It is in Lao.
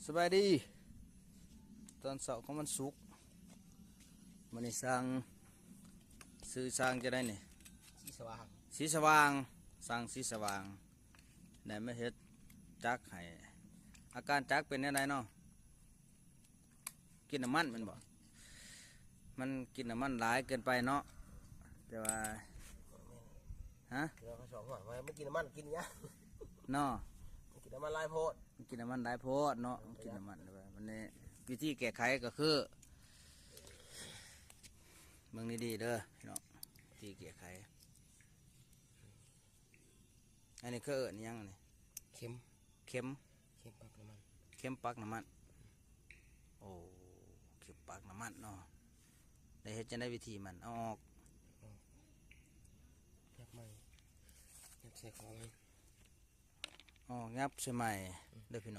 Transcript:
ສະບາຍດີ ຕອນເຊົ້າຂອງວັນສຸກ. ມື້ນີ້ຊ່າງ ຊື່ຊ່າງຈັ່ງໃດນີ້? ສີສະຫວ່າງ ສີສະຫວ່າງ ຊ່າງສີສະຫວ່າງ ໄດ້ມາເຮັດຈັກໃຫ້. ອາການຈັກເປັນແນວໃດເນາະ? ກິນນ້ຳມັນແມ່ນບໍ່? ມັນກິນນ້ຳມັນຫຼາຍເກີນໄປເນາະ. ແຕ່ວ່າ ຮະ? ເອົາສອງຫົວ ມັນກິນນ້ຳມັນກິນຫຍັງເນາະ? ມັນກິນນ້ຳມັນຫຼາຍໂພດ ມັນກິນນ້ຳມັນຫຼາຍໂພດເນາະ. ມັນກິນນ້ຳມັນ ມັນນີ້ ວິທີແກ້ໄຂກໍຄື ເບິ່ງດີໆເດີພີ່ນ້ອງ ວິທີແກ້ໄຂ. ອັນນີ້ເຂົາເອີ້ນຫຍັງນີ້? ເຂັມ ເຂັມ ເຂັມປັກນ້ຳມັນ ເຂັມປັກນ້ຳມັນ. ໂອ້ ເຂັມປັກນ້ຳມັນເນາະ. ແລ້ວເຮັດຈັ່ງໃດວິທີມັນ? ເອົາອອກ ອອກ ຫຍັບໃໝ່ ຫຍັບໃສ່ຂອງໃໝ່ ອອກ ຫຍັບໃສ່ໃໝ່ ອືມ ເດີພີ່ນ້ອງ.